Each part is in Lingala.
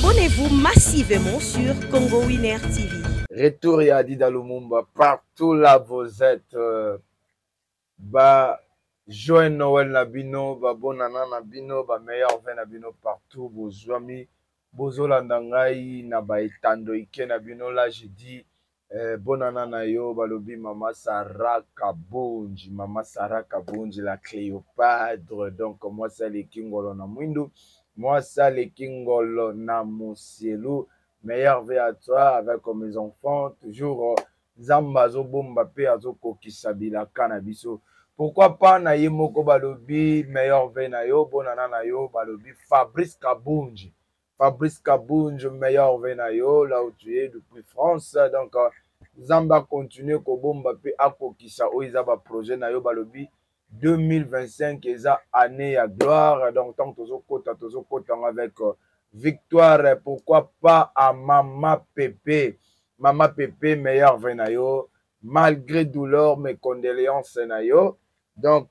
Abonnez-vous massivement sur Congo Winner TV. Retour ya Adida Lumumba partout là vous êtes ba joyeux Noël na bino ba bonne année na bino ba meilleurs vœux na bino partout bozwami bozolanda ngai na ba etando ike na bino là je dis bonana na yo balobi mama Sarah Kabonji, mama Sarah Kabonji la Cléopâtre, donc mwasi aleki ngolo na mwindu, mwasi aleki ngolo na musielu, meilleur vœu à toi avec mes enfants toujours. Nzambe azobomba pe azokokisa bilaka na biso, pourquoi pas na ye moko balobi meilleur vœu na yo, bonana na yo balobi Fabrice Kabonji. Fabrice Kabunj, meilleur vœu na yo, là où tu es depuis France. Donc, Nzambe continue kobomba pe akokisa oyo eza ba projet na yo balobi 2025 eza année ya gloire. Donc, tant tozokota tozokota avec victoire, pourquoi pas à Mama Pépé. Mama Pépé, meilleur vœu na yo, malgré douleur, mes condoléances na yo. Donc,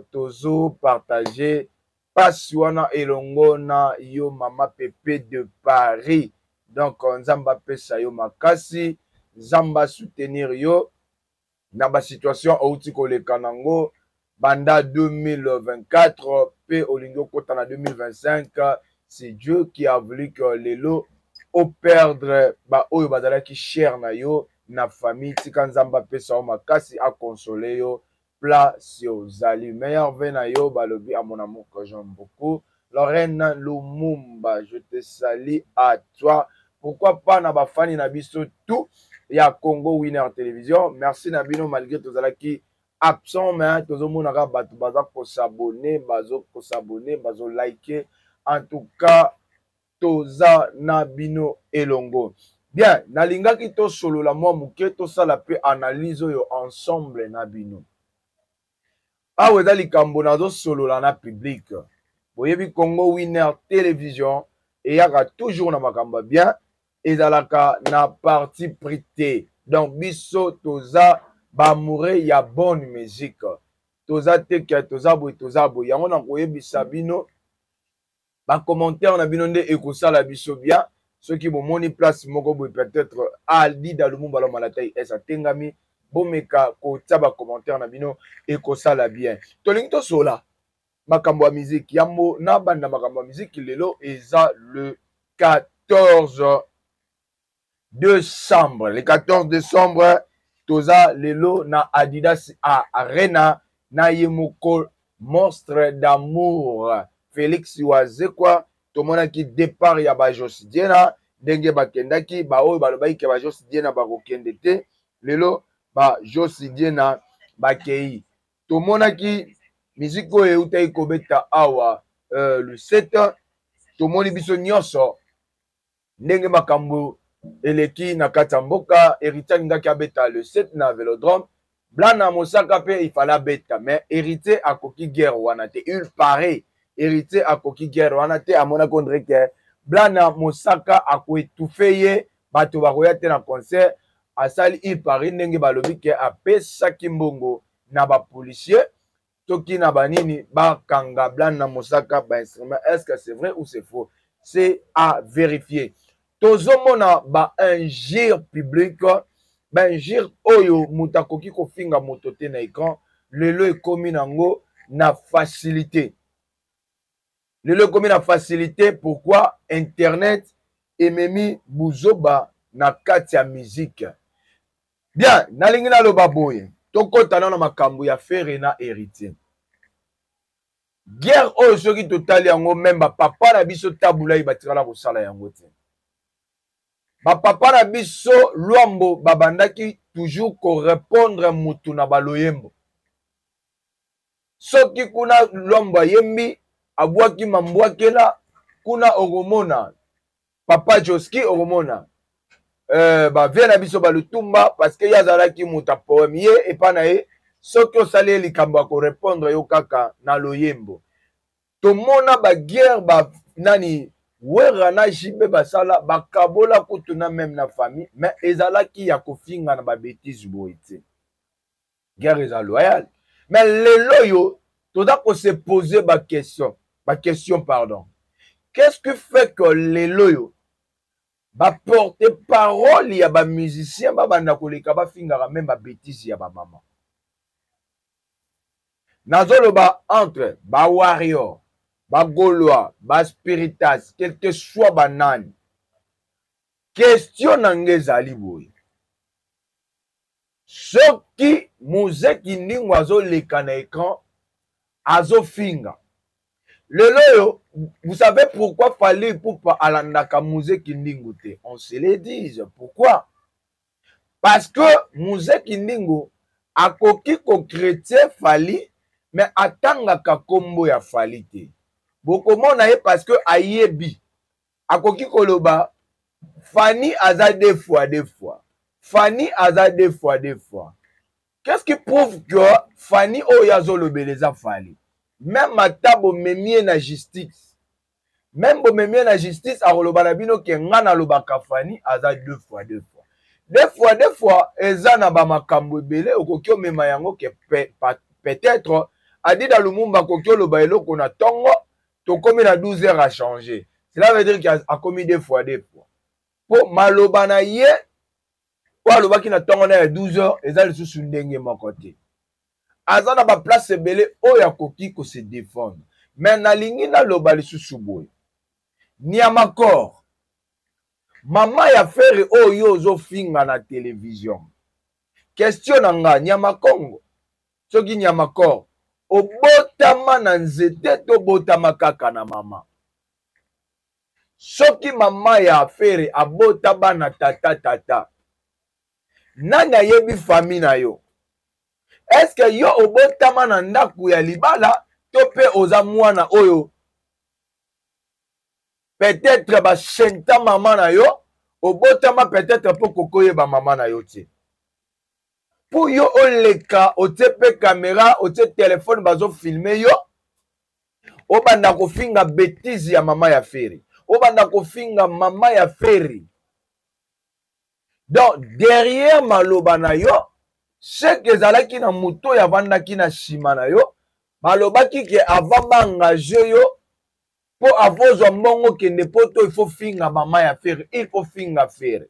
tozo partager pasi wana elongo na yo Mama Pépé de Paris. Donc Nzambe apesa yo makasi, Nzambe soutenir yo na ba situation outi koleka nango banda 2024 pe olingi okota na 2025. C'est Dieu qui a voulu que lelo o perdre ba oyo bazalaki cher na yo na famille. Tika Nzambe apesa yo makasi, a consoler yo place ozali. Meilleur vœu na yo balobi à mon amour que j'aime beaucoup, Lorraine Lumumba, je te salue à toi. Pourquoi pas na bafani na biso tout ya Congo Winner Télévision. Merci na bino malgré tozalaki absent, mais tozomonaka bato baza kosabonner, bazo kosabonner, bazo liker. En tout cas toza na bino elongo. Bien, nalingaki tosolola mwa moke, tosala pe analyse oyo ensemble na bino. Awa eza likambo nazosolola na public. Boyebi Congo Winner Télévision eyaka toujours na makambo ya bien, ezalaka na parti pris te. Donc biso toza ba amoureux ya bonne musique. Toza te ke toza boye, toza boye. Yango nakoyebisa bino ba commentaire na bino nde ekosala biso bien. Soki bomoni place moko boye peut-être Adida Lumumba lo malatai es atengami, bomeka kotia ba commentaire na bino ekosala bien. Tolingi tosola makambo ya musique. Yambo na banda makambo ya musique lelo eza le 14 décembre. Le 14 décembre toza lelo na Adidas Arena na ye moko monstre d'amour Félix Wazekwa. Tomonaki départ ya ba Jos Diena ndenge bakendaki, ba oyo balobaki ke ba Jos Diena bakokende te, lelo ba Jos Diena bakei. Tomonaki musique oyo eutaki kobeta awa le 7, tomoni biso nyonso ndenge makambo eleki na kati ya mboka. Héritier alingaki abeta le 7 na Vélodrome, Blana Mosaka pe il fallait abeta, mais Héritier akoki guerre wana te. Il paraît Héritier akoki guerre wana te, amonaki on dirait que Blana Mosaka akoétouffe ye, bato bakoya te na concert. Asali il paraît ndenge balobi ke apesaki mbongo na ba policier toki na banini bakanga Blana Mosaka ba instrument. Est-ce que c'est vrai ou c'est faux? C'est à vérifier. Tozomona ba injure publique, ba injure oyo moto akoki kofinga moto te na écran, lelo ekomi nango na facilité. Lelo ekomi na facilité, pourquoi? Internet ememi buzoba na kati ya musique. Bien, nalingi naloba boye, tokota nano makambo ya Ferre na Héritier. Guerre oyo soki totali yango, même ba papa na biso Tabulai batikala kosala yango te. Ba papa na biso Luambo babandaki toujours ko répondre mutu na baloyembo. Soki kuna Luambo ayembi, abwaki mambwakela, kuna okomona papa Joski, okomona ba vie na biso ba Lutumba, parce que ye azalaki moto ya poème. Ye epa na ye, soki osali ye likambo ya korépondre yo kaka na loyembo. Tomona ba guerre ba nani Werra na JB basala, bakabola kutu na même na famille, mais ezalaki ya kofinga na ba bêtises boye te. Guerre eza loyale. Mais lelo yo toza ko se poser ba question, ba question pardon. Qu'est-ce qui fait que lelo yo Ba porte parole ya ba musiciens babanda koleka bafingaka meme ba betises ya ba mama. Nazoloba entre ba warrior, ba gaulois, ba spiritas, quel que soit ba nani. Question na nga ezali boye. Soki Muze Kindingu azoleka na ecran azofinga lelo oyo, vous savez pourquoi Fally Ipupa alandaka Muze Kindingu te? On se le dise pourquoi? Parce que Muze Kindingu akoki ko chrétien Fally mais atangaka kombo ya Fally te. Bokomona ye parce que ayebi akoki koloba Fanny aza deux fois deux fois. Fanny aza deux fois deux fois. Qu'est-ce qui prouve que Fanny oyo azolobela eza Fally? Même ata bomemi ye na justice, même bomemi ye na justice akoloba na bino ke nga nalobaka Fanny aza deux fois deux fois. Deux fois deux fois eza na ba makambo ebele okoki omema yango ke peut-être Adida Lumumba akoki oloba eloko na tongo tokomi na 12 heures a changer. Cela veut dire qu'akomi deux fois deux fois. Po maloba na ye oyo alobaki na ntongo na ya 12 heures eza lisusu ndenge moko te. Aza na ba place ebele oyo akoki ko se défendre. Mais nalingi naloba lisusu boye. Niamakor, mama ya Ferre oyo yo ozofinga na television. Question na nga, Niamakongo, soki Niamakor, obotama na nzete to botama kaka na mama? Soki mama ya Ferre abota bana tata tata, nani ayebi famille na yo? Est-ce que yo obotama na ndako ya libala to pe oza mwana oyo peut-être ba chenta mama na yo, obotama peut-être po kokoyeba mama na yo te? Po yo oleka otie pe kamera, otie telefone bazo filmer yo, obanda kofinga betise ya mama ya Ferre, obanda kofinga mama ya Ferre. Donc derrière maloba na yo, ce que ezalaki na moto oyo avandaki na nsima na yo, balobaki ke avant ba engager yo po avant ozwa mbongo kende poto, il faut finga mama ya Ferre, il faut finga Ferre.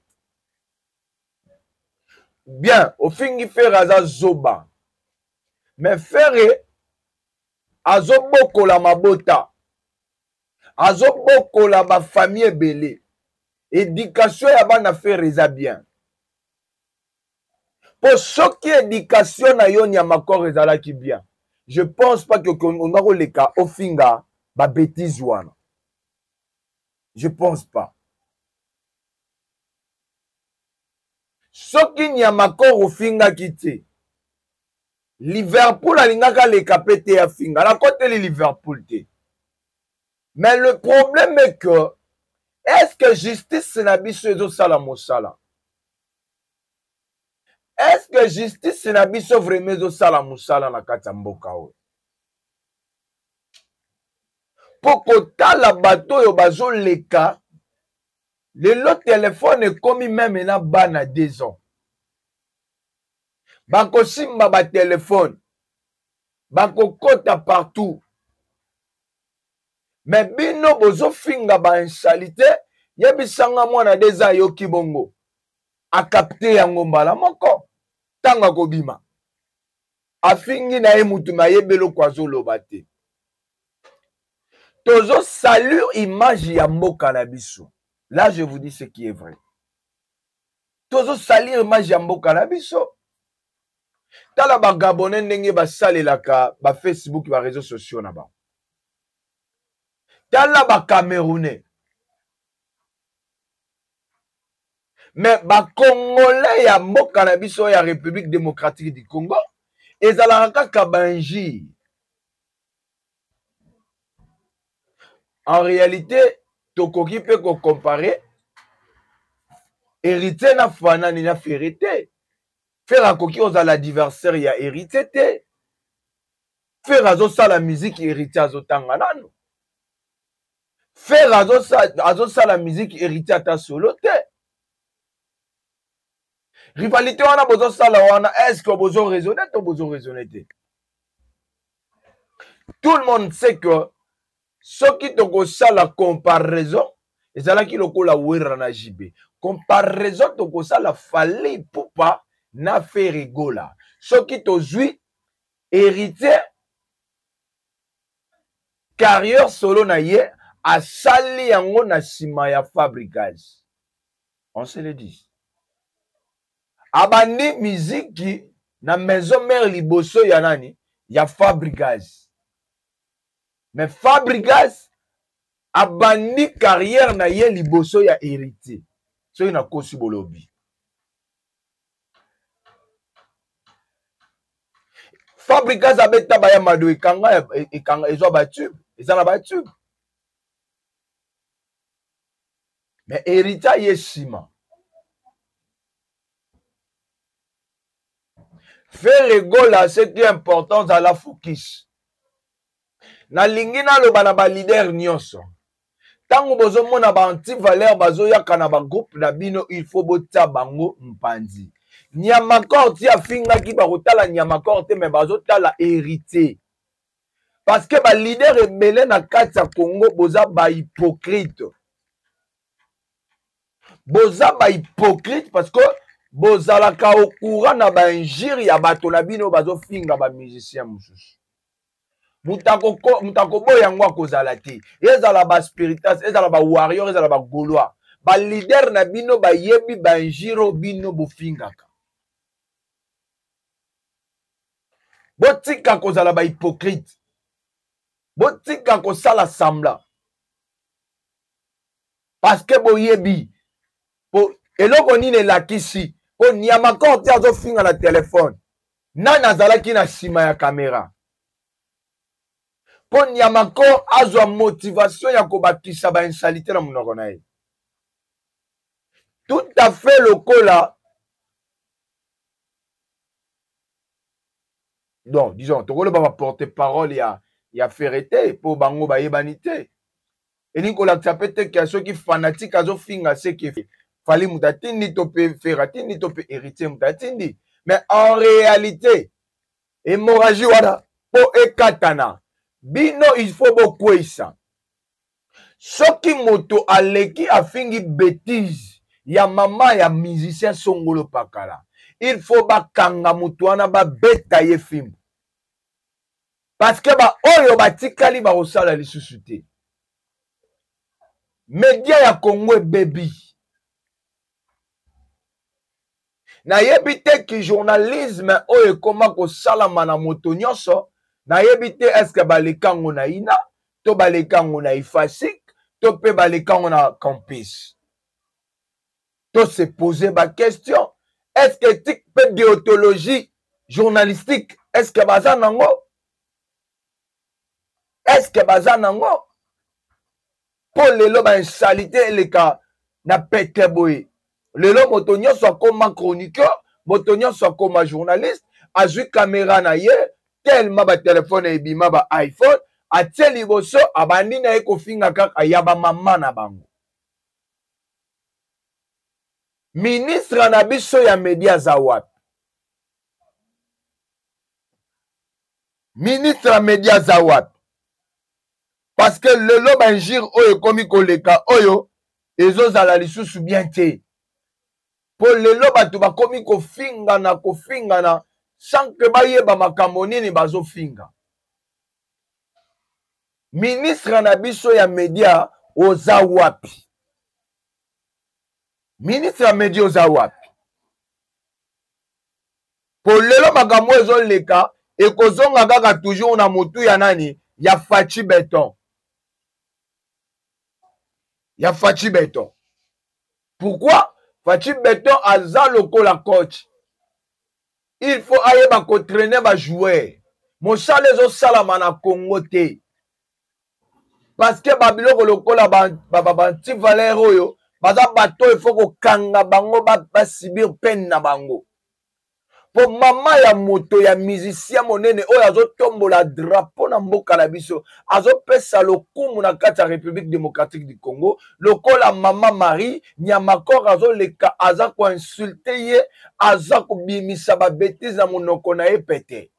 Bien, ofingi Ferre aza zoba, mais Ferre azobokola mabota, azobokola ba famille ebele. Éducation ya bana Ferre eza bien. Po soki éducation na yo Niamakor ezalaki bien, je pense pas que on a koleka ofinga ba bêtises wana. Je pense pas. Soki Niamakor ofingaki te, Liverpool alingaka leka pe te afinga. Nakoteli Liverpool te. Mais le problème est que, est-ce que justice na biso ezosala mosala? Est-ce que justice na biso vraiment ezosala mosala na kati ya mboka oyo? Po kotala bato oyo bazoleka lelo, telefone ekomi meme na bana 2 ans. Bakosimba ba telefone, bakokota partout. Mais bino bozofinga ba insalite, yebisanga mwana deza ayoki bongo, akapte yango mbala moko, ntango akobima afingi na ye mutu me ayebi eloko azoloba te. Tozo salir image ya mboka na biso. Là je vous dis ce qui est vrai. Tozo salir image ya mboka na biso. Tala ba Gabonais ndenge basalelaka ba Facebook, ba réseaux sociaux na bango. Tala ba Camerounais. Mais ba Congolais ya mboka na biso ya République démocratique du Congo ezalaka kaka ba injures. En réalité, tokoki pe ko comparer Héritier na Fanani na Ferre te. Ferre akoki kozala adversaire ya Héritier te. Ferre azosala musique, Héritier azotanga nanu. Ferre azosala musique, Héritier ata solo te. Rivalité wana bozosala wana, est-ce que bozo raisonner to bozo raisonner te? Tout le monde sait que soki tokosala comparaison, Ezalaki lokola Werra na JB. Comparaison tokosala Fally Ipupa na Ferre Gola. Soki tozwi Héritier carrière solo na ye asali yango na nsima ya Fabregas. On se le dit. Abandi miziki na maison mère liboso ya nani? Ya Fabregas. Mais Fabregas abandi carrière na ye liboso ya Héritier. Soki nakosi bolobi. Fabregas abeta ba ya Mado ekanga ekanga ezwa ba tube, eza na ba tube. Mais Héritier ye nsima. Ferre Gola, ce qui est important, zala focus. Nalingi naloba na ba leader nyonso. Tango bozomona ba anti-valeur bazoyaka na ba groupe na bino, il faut botia bango mpanzi. Nyamakor ti afingaki bakotala Nyamakor te, mais bazotala Héritier. Parce que ba leader ebele na kati ya Congo boza ba hypocrite. Boza ba hypocrite parce que bozalaka au courant na ba injures ya bato na bino bazofinga ba musiciens mosusu. Moto akoboya yango akozala te. Ezala ba spiritas, ezala ba warrior, ezala ba gaulois. Ba leader na bino bayebi ba injures bino bofingaka. Botika kozala ba hypocrite. Botika kosala semblant. Parce que boyebi po eloko nini elakisi po Nyamakor te azofinga na telefone. Nani azalaki na nsima ya kamera? Po Nyamakor azwa motivation ya kobakisa ba insalite na monoko na ye. Tout à fait lokola donc disons tokoloba ba porte-parole ya Ferre te po bango bayebani te. Elingi kolakisa pe te ke soki fanatique azofinga seke Fally moto atindi to pe Ferre atindi to pe Héritier moto atindi. Mais en réalité hémorragie wana po ekatana bino il faut bokweyisa. Soki moto aleki afingi bêtise ya mama ya musicien songolo pakala, il faut bakanga moto wana babeta ye fimbu. Parce que ba oyo batikali bakosala lisusu te. Media ya Congo ebebi. Nayebi te ki journalisme oyo ekoma kosalama na moto nyonso. Nayebi te est-ce que balekango na INA to balekango na IFASIC to pe balekango na campus. To se poser ba question, est-ce que éthique pe déontologie journalistique est-ce que baza nango? Est-ce que baza nango? Po lelo ba insalité eleka na pete boye. Lelo moto nyonso akoma chroniqueur, moto nyonso akoma journaliste, azwi caméra na ye, tellement ba téléphone ebima ba iPhone, atie liboso abandi na ye kofinga kaka ya ba mama na bango. Ministre na biso ya media za wapi? Ministre ya media za wapi? Parce que lelo ba injure oyo ekomi koleka oyo ezozala lisusu bien te. Po lelo bato bakomi kofingana, kofingana sans que bayeba makambo nini bazofinga. Ministre na biso ya media oza wapi? Ministre ya media oza wapi? Po lelo makambo ezoleka ekozonga kaka toujours na motu ya nani? Ya Fatshi Beton. Ya Fatshi Beton. Pourquoi? Fatshi Beton aza lokola coach. Il faut ayeba ko traîner ba joueurs. Mosala ezosalama na Congo te. Parce que ba biloko lokola ba anti-valeur oyo, baza bato il faut kokanga bango ba subir peine na bango. Po mama ya moto ya musicien monene oyo azotombola drapeau na mboka na biso, azopesa lokumu na kati ya République démocratique du Congo, lokola mama Marie Nyamakor azoleka, aza koinsulte ye, aza kobimisa ba bêtises na monoko na ye pete.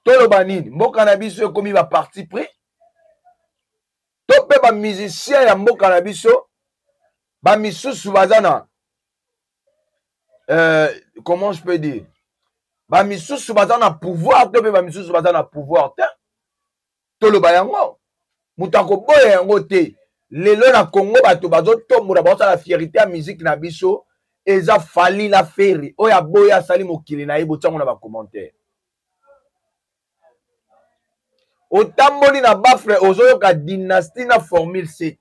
Toloba nini? Mboka na biso ekomi ba parti pris. To mpe bamusicien ya mboka na biso bamisusu baza na comment je peux dire, bamisusu baza na pouvoir to mpe bamisusu baza na pouvoir te. Toloba yango, moto akoboya yango te. Lelo na Congo bato bazotombola, bazosala fierté ya musique na biso, eza Fally na Ferre. Oyo aboya asali mokili na ye, botiango na bacommentaire. Otamboli na bafre, ozoyoka dynastie na formule 7.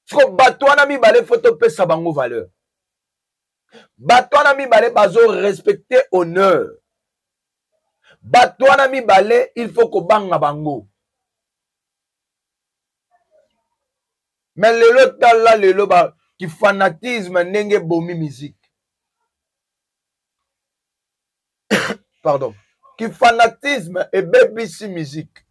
Siko bato wana mibale fo topesa bango valeur. Bato wana mibale bazo respecter honneur. Bato wana mibale il faut kobanga bango. Mais lelo tala lelo ba ki fanatisme ndenge bomi musique. Pardon. Ki fanatisme ebebisi musique.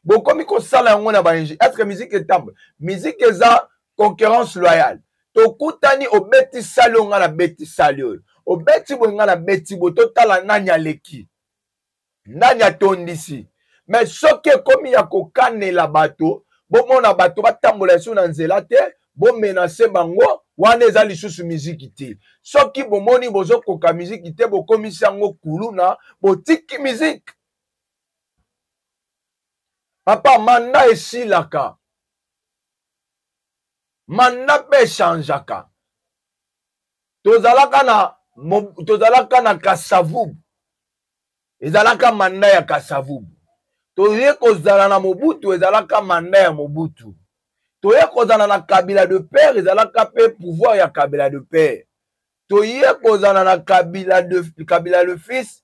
Bokomi kosala yango na ba inji. Est-ce que musique etambola? Musique eza concurrence loyale. Tokutani, obeti sali oyo, nga na beti sali oyo. Obeti boye, nga na beti boye. Totala nani aleki, nani atondisi. Mais soki ekomi ya kokanela bato, bomona bato batambola lisusu na nzela te, bomenase bango, wana eza lisusu miziki te. Soki bomoni bozokoka miziki te, bokomisi yango kuluna, botiki miziki. Papa, manda esilaka, manda mpe echangeaka. Tozalaka na Kasavubu, ezalaka manda ya Kasavubu. Toye kozala na Mobutu, ezalaka manda ya Mobutu. Toye kozala na Kabila de père, ezalaka mpe pouvoir ya Kabila de père. Toye kozala na Kabila le fils,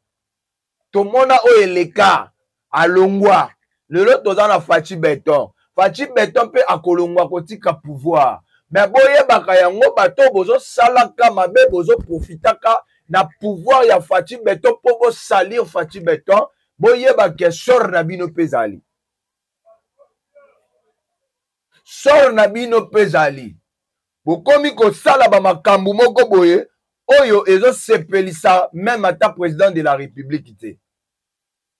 tomona oyo eleka, alongwa. Lelo toza na Fatshi Beton. Fatshi Beton mpe akolongwa kotika pouvoir. Mais boyebaka yango, bato bozosalaka mabe, bozoprofitaka na pouvoir ya Fatshi Beton mpo bosalir Fatshi Beton, boyebaka sort na bino mpe ezali. Sort na bino mpe ezali. Bokomi kosala ba makambo moko boye oyo ezosepelisa même ata président de la République te.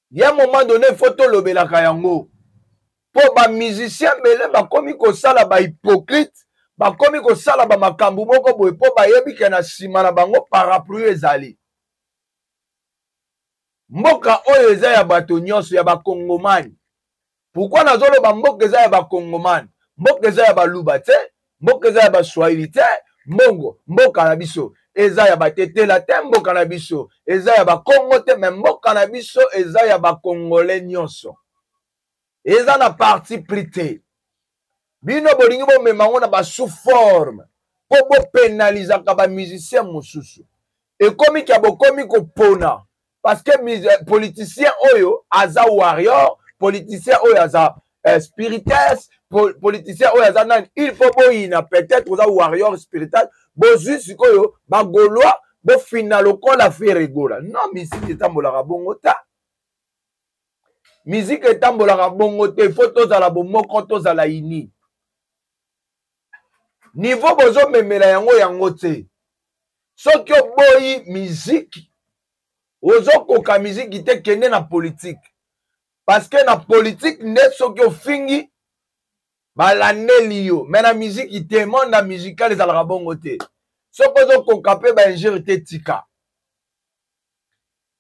Ya moment donné faut tolobelaka yango. Po ba musicien bele bakomi kosala ba hypocrite, bakomi kosala ba makambo moko boye po bayebi ke na nsima na bango parapluie ezali. Mboka oyo eza ya bato nyonso, ya bakongomani. Pourquoi nazoloba mboka eza ya bakongomani? Mboka eza ya baluba te, mboka eza ya baswahili te, mbongo mboka na biso eza ya batetela te, mboka na biso eza ya bakongo te, mais mboka na biso eza ya bakongole nyonso. Eza na parti pris te. Bino bolingi bomema yango na ba sous forme po bopenalizaka ba musicien mosusu. Ekomi kia bokomi kopona parce que politicien oyo aza warrior, politicien oyo aza spirites, politicien oyo aza nani, il faut boyina peut-être oza warrior spiritas, bozwi sikoyo ba Gaulois bofina lokola Ferre Gola. Non, musique etambolaka bongo ta. Musique etambolaka bongo te, il faut tozala bomoko, tozala uni. Niveau bozomemela yango yango te. Soki oboyi musique, ozokoka musique te, kende na politique. Parce que na politique nde soki ofingi balandeli yo, mais na musique te, monde musical ezalaka bongo te. Soki ozokoka pe ba injure te, tika.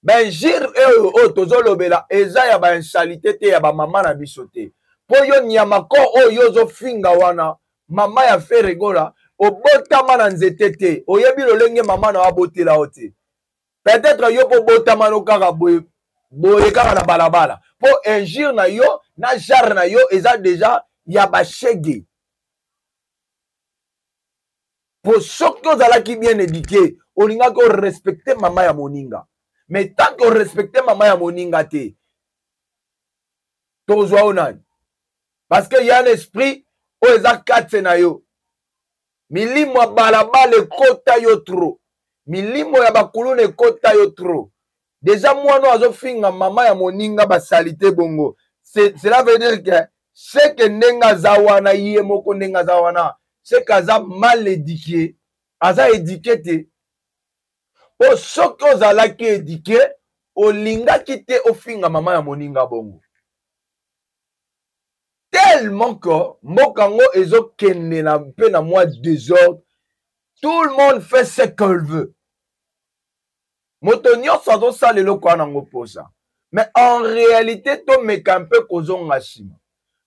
Ba injure oyo oyo tozolobela eza ya ba insalité te, ya ba mama na biso te. Po yo nyama ko oyo yo ozofinga wana, mama ya Ferre Gola, obotama na nzete te, oyebi lolenge mama na abotela yo te. Peut-être yo po botama no kaka boye, boye kaka na balabala. Po injure na yo, na genre na yo eza déjà ya ba shege. Po soki ozalaki bien éduqué, olingaki orespecter mama ya moninga. Mais tant que orespecter mama ya moninga te, tozwa yo nani? Parce que y a un esprit oyo eza kati na yo. Milimo ya balabala ekota yo trop. Milimo ya bakuluna ekota yo trop. Déjà mwana azofinga mama ya moninga basalite bongo. Cela veut dire que ce que ndenge aza wana, ye moko ndenge aza wana, c'est que aza mal éduqué. Aza éduqué te. Po soki ozalaki éduqué, Olingaki te ofinga mama ya moninga bongo. Tellement que mboka yango ezokende na mpe na mwa désordre. Tout le monde fait ce qu'elle veut. Moto nyonso azosala eloko wana yango mposa. Mais en réalité tomeka mpe kozonga nsima.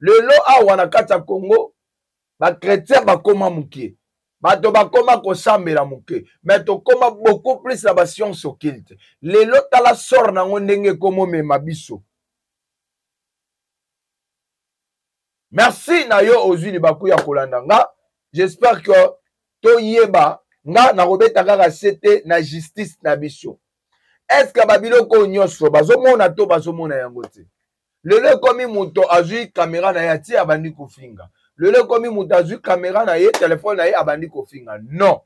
Lelo awa na kati ya Congo, ba chrétien bakoma moke. Bato bakoma kosambela moke. Mais tokoma beaucoup plus na ba science occulte. Lelo tala sort nango ndenge ekomomema biso. Merci na yo ozwi libaku ya kolanda nga. J'espère que toyeba nga nakobeta kaka sete na justice na biso. Est-ce que ba biloko oyo nyonso bazomona to bazomona yango te? Lelo ekomi moto azwi kamera na ye atie abandi kofinga. Lelo ekomi moto azwi kamera na ye, telefone na ye abandi kofinga. Non,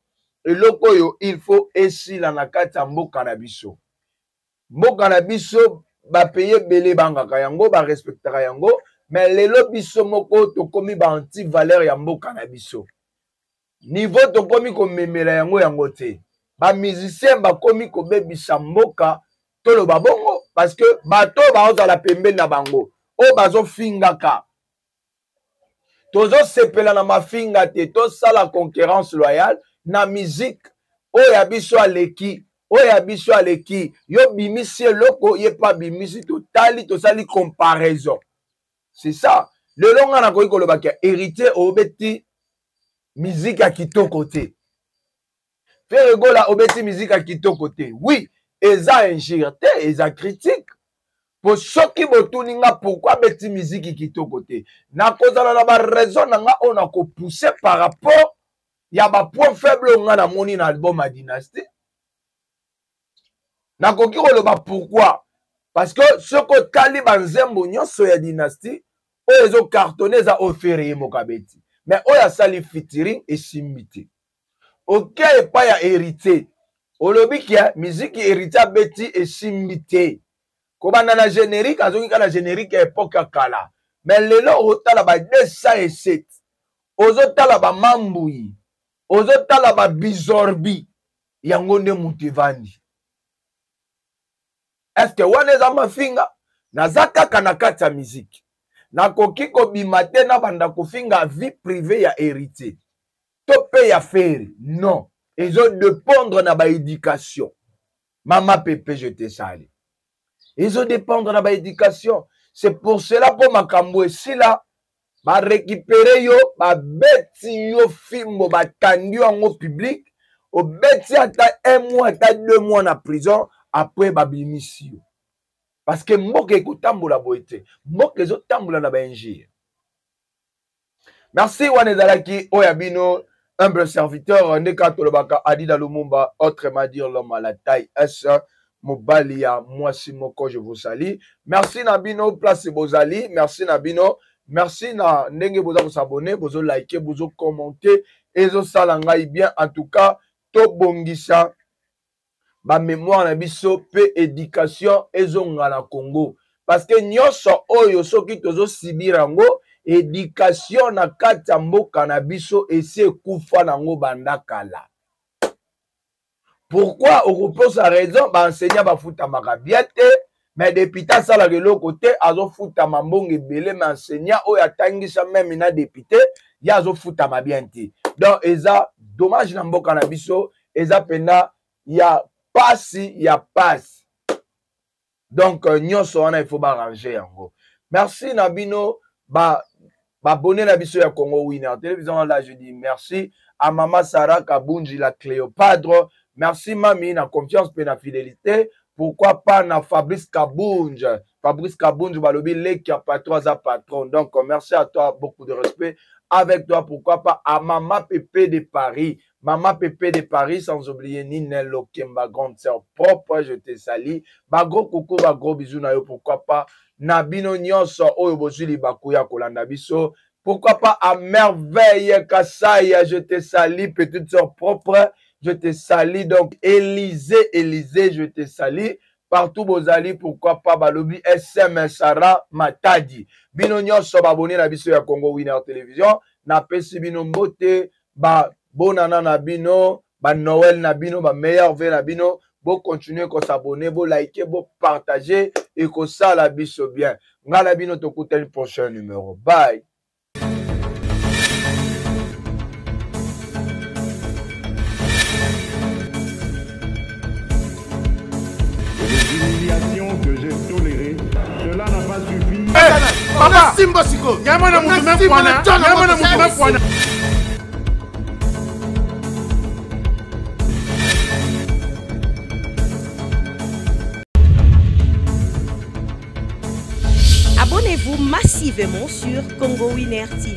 eloko oyo il faut esila na kati ya mboka na biso. Mboka na biso ba pays ebele ebangaka yango, ba respectaka yango, mais lelo biso moko tokomi ba anti valeur ya mboka na biso. Niveau tokomi komemela yango yango te. Ba musiciens bakomi kobebisa mboka, toloba bongo parce que bato baozala pembeni na bango oyo bazofingaka. Tozosepela na mafinga te, tosala concurrence loyale na musique. Oyo ya biso aleki, oyo ya biso aleki, yo bimisi eloko, ye pa bimisi, totali, tosali comparaison. C'est ça. Lelo nga nakoki koloba ke héritier obeti musique ya kitoko te. Ferre Gola obeti musique ya kitoko te. Oui, eza injure te, eza critique. Po soki botuni nga pourquoi abeti musique kitoko te, nakozala na ba raison na nga oyo nakopousser par rapport ya ba point faible oyo nga namoni na album ya Dynastie. Nakoki koloba pourquoi, parce que soki otali ba nzembo nyonso ya Dynastie oyo ezo cartonner eza oyo Ferre ye moko abeti, mais oyo asali featuring esimbi te. Oke epai ya Héritier, olobi ke musique Héritier abeti esimbi te. Kobanda na générique, azongi kaka na générique ya époque ya kala. Mais lelo otala ba 207, ozotala ba mambui, ozotala ba bizorbi, yango nde mutu evandi. Est-ce que wana eza mafinga? Naza kaka na kati ya musique. Nakoki kobima te na banda kofinga vie privée ya Héritier to pe ya Ferre. Non, ezo dépendre na ba éducation. Mama Pepe, je te salue. Ezo dépendre na ba éducation. C'est pour cela po makambo esila ba récupérer yo, ba beti yo fimbo, ba tandi yango public, obeti ata 1 mois ata 2 mois na prison, après ba bimisi yo. Parce que mboka ekotambola boye te. Mboka ezotambola na ba injures. Merci wana ezalaki oyo ya bino humble serviteur ndeka tolobaka Adida Lumumba, autrement dire l'homme à la taille S, mobali ya mwasi moko, je vous salue. Merci na bino place bozali, merci na bino, merci na ndenge boza ko s'abonner, bozo liker, bozo commenter, ezo sala ngai bien. En tout cas, tobongisa ba mémoire na biso pe éducation ezonga na Congo, parce que nyonso oyo soki tozo subir yango, éducation na kati ya mboka na biso esi ekufa nango banda kala. Pourquoi okoposa raison? Ba enseignant bafutamaka bien te, mais député asalaka eloko te, azofutama mbongo ebele, mais enseignant oyo atangisa même na député ye azofutama bien te. Donc eza dommage na mboka na biso, eza pena ya pasi ya pasi. Donc nyonso wana il faut ba ranger yango. Merci na bino ba abonné na biso ya Congo Winner Télévision. Là je dis merci à Mama Sarah Kabunji la Cléopâtre. Merci mami na confiance pe na fidélité. Pourquoi pas na Fabrice Kabunj. Fabrice Kabunj balobi leki ya patron aza patron. Donc merci à toi, beaucoup de respect avec toi. Pourquoi pas à Mama Pépé de Paris. Mama Pépé de Paris, sans oublier Ninel Lokemba, grande sœur propre, je te salue. Ba gros coucou, ba gros bisous na yo, pourquoi pas na bino nyonso oyo bozwi libaku ya kolanda biso. Pourquoi pas à Merveille Kasai, je te salue, petite sœur propre, je te salue. Donc Élisée, Élisée, je te salue. Partout bozali, pourquoi pas balobi SM Sarah Matadi. Bino nyonso babonné na biso ya Congo Winner Télévision, na pesi bino mbote, ba bonana na bino, ba Noël na bino, ba meilleur vœu na bino. Bo continuer ko s'abonner, bo liker, bo partager et ko sala biso bien. Nga na bino tokutani prochain numéro. Bye. Que j'ai toléré, cela n'a pas suffi. Papa, simba siko. Nyama na mutu me kwana. Nyama na mutu me kwana. Abonnez-vous massivement sur Congo Winner TV.